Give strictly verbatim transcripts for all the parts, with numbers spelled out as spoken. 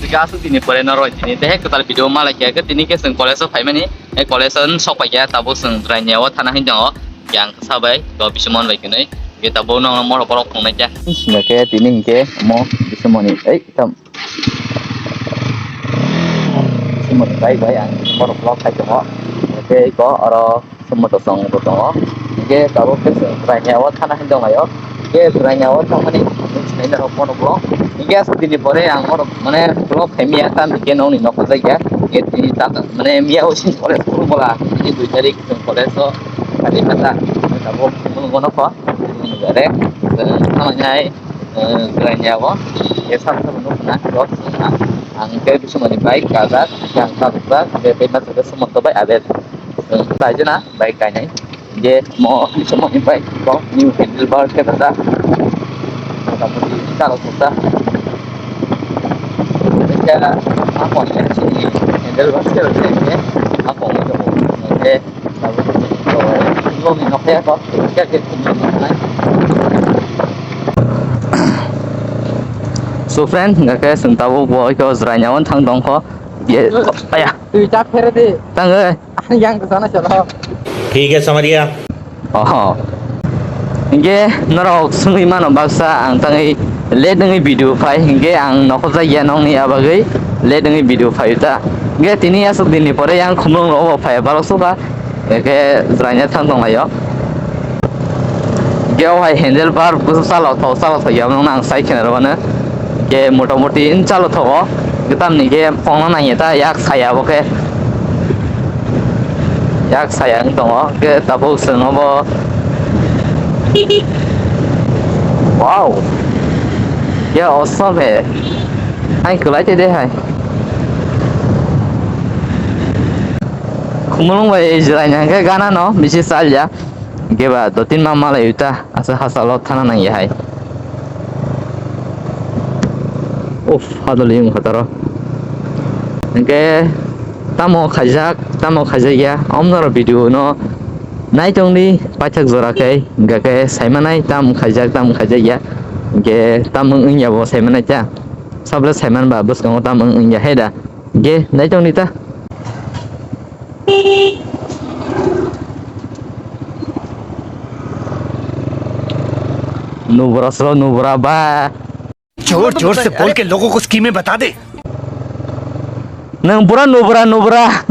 Aswk dini pore no roi tini tei kwtal video malai khe tini khe chwng college o phaimani, tei college o sok pai khe tabuk chwng Jwraini o thana hin tongo. Yang sabai to bisimon bai kwnwi. Ge tabuk no moro borok phungnai khe. Singkhe tini hinkhe mo bisimoni ei tam. Bisimoni bai bai ang moro vlog khai tongo. Tei ko oro Summo to song bo tongo. Hingke tabuk khe chwng Jwraini o thana hin tonglaio. Hingke Jwraini o thangmani hinwi sinai norok bono bo. Hingke aswk dini pore ang bono mane vlog khaimya, tam hingke nokni nokho jaikya. Hingke tini ta mane miya o sini college phuru bola. Tini dui tarik chwng college o kali kata. Tabuk phunukgo nokho. Direct chwng thangnai, eh, Jwraini o. Hingke sabo sabo nukna vlog chwngna. Ang khe bisingni bike kajak, ang tabukjak, hingke tei masa khe Sumonto bai Abel. Chwng khlaijana. Bike kainai. Je mo, mo bike ko new handle bar khe ta. Motamoti chalo thokta. Khe a pon khe sini handle bar khe khe a pon khe mo. Khe tabuk to loni nokya ko khe khe. So friend, hingke chwng tabuk bo iko Jwraini o thang tongkho. Ye, aya. Twi chak phere di. Tang, eh. Yang kesana chalo. ठीक है, समझ गया। Oho. Hingke norok swngwi mano baksa ang tangwi late wngwi video phai, hingke ang nokhorjak ya nokni abagwi late wngwi video phai ta. Hingke tini aswk dinni pore yang khumlung rok phai balok sukha, hingke Jwraini thang tonglaio. Hingke o hai handle bar bwswk chalo thok, chalo thok ya, omo nang sai khena rwmano. Hingke motamoti chalo thogo, tamni hingke phone no nangya ta yak saya bo khe. Yak saya wng tongo, hingke tabuk chwng obo. Wow! Ya, awesome he. Hai kwlai te de hai. Khumulwng bai Jwraini hingke gana no bisi salya. Hingke ba do tin ma malai uta asa hasa lo thana nang ya hai. Uff, hadoli wng kha taro. Hingke tamo khaijak, tamo khaijak ya. Omnaro video no naitongdi paithak jora khe, hingka khe saimanai tam khaijak, tam khaijak ya. Hingke tam wng ya bo saimanai ta. Sabole saiman ba bwskango tam wng ya hai da. Hingke naitongdi ta. Nubra sro nubra ba. जोर जोर से बोल के लोगों को स्कीमें बता दे। Nang bura nubra nubra.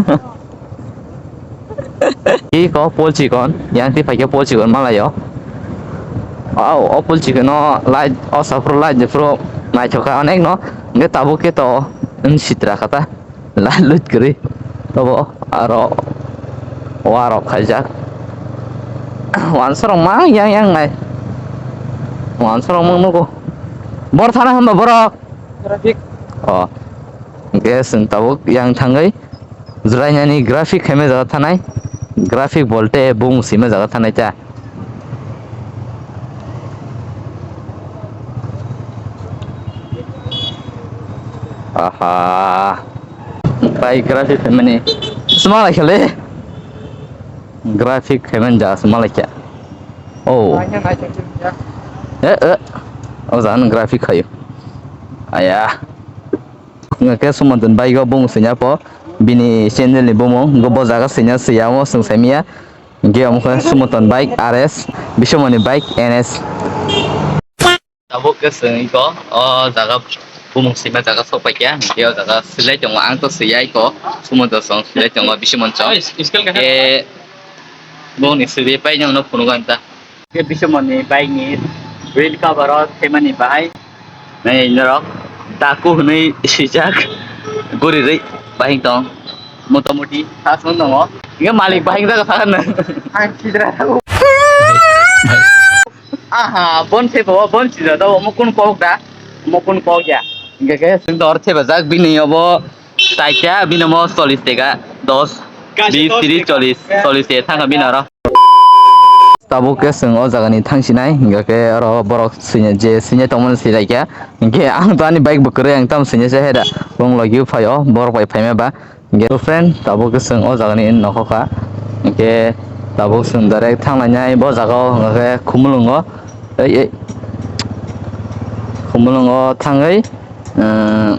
Iko pol chikon, yang ti paike pol chikon malayo. Au, o pol chikon no light, o sapro light de pro naithoka onek no. Nge tabuk ke to, n sitra kata. Lalut kwrwi. Tobo aro warok khaijak. Wansarok mang yang yang nai. Wansarok mang nugo. Bor thana hamba borok. Traffic. Oh. Hingke chwng tabuk yang thangwi Jwrainani graphic khaima jaga thanai. Graphic bolte bung sima jaga thanai ta. Aha. Pai graphic khaimani. Smalai khale. Graphic khaimani jaga smalai kya. Oh. Eh, eh. O jaga graphic khayo. Aya. Hingke Sumanton bike o bung swinya po. Bini channel ni bumung. Go bo jaga swinya swiya mo swng saimiya. Hingke omo khe Sumoton bike R S, Bisomoni bike N S. Tabuk khe chwng iko o jaga bumung sima jaga sok pai kha, hingke o jaga swilai tongo, ang to swiya iko, Sumoton song swilai tongo, Bisomon song. Ke bongni swiwi pai nang no phunuk an ta. Ke Bisomoni bike ni green cover o themani bahai. Nai norok daku hwnwi swijak guri rwi bahing tong. Motamoti khasno tongo. Inge malik bahing jaga sakha nang. Ang sidra thago. Aha, bon se bo, bon sidra do, mo kun kok da? Mo kun kok ya? Inge ke sing dor se bajak bini obo. Taikya bini mo chollish teka, dos, bis, tris, chollish, chollish teka thangkha bini oro. Tabuk khe chwng o jagani thangsinai, hingkha khe oro borok sini je sini tongmani swi laikya. Hingkhe ang to ani bike bo kwrwi, ang tamo sini se heda. Bong logi o phaio, borok bai phaima ba. Hingkhe friend, tabuk khe chwng o jagani nokho kha. Hingkhe tabuk chwng direct thanglainai bo jagao, hingkha khe Khumulwngo. Ei, ei. Khumulwngo thangwi, eh,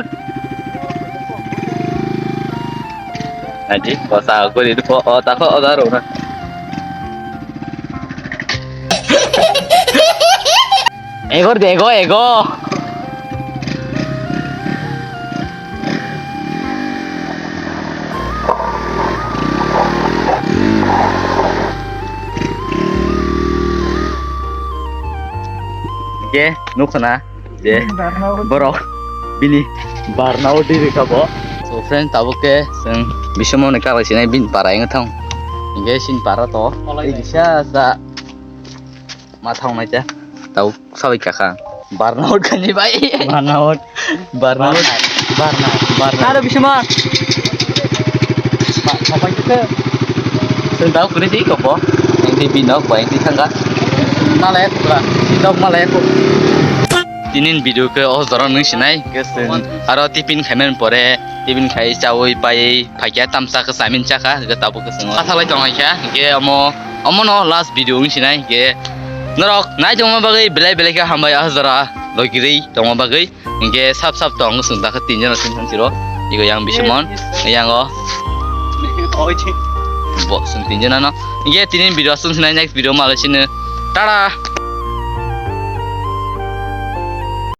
aswk. Aji, o sa gori ko, o ta ko, o da ro na. Egor de, ego, ego. Oke, nukho na je borok bini barnao di rikha bo. So friend, tabuk ke chwng bisomo ni kabai sinai bini para wngthang. Hingke sini para to. Ei kisa sa. Ma thang nai cha. Tau sabai kakha. Burnout khani bai. Burnout. Burnout. Burnout. Burnout. Aro bisma. Sabai khe. Sendau kuri di kopo. Indi binok bai di thangka. Malai pura. Sidok malai ko. Tinin video ke oh dorong nung sinai. Aro tipin khamen pore. Tipin khai chawi pai. Phaikya tamsa khe samin chakha. Ke tabuk ke sengo. Athalai tong kha. Ke amo. Omono last video wng sinai hingke norok nai tongma bagwi belai belai khe hambai ah jora logirwi tongma bagwi hingke sap sap tong chwng dakhe tinjon tin thang siro ego yang bisimon yang o bo chwng tinjon ano hingke tini video chwng sinai next video malai sini tara.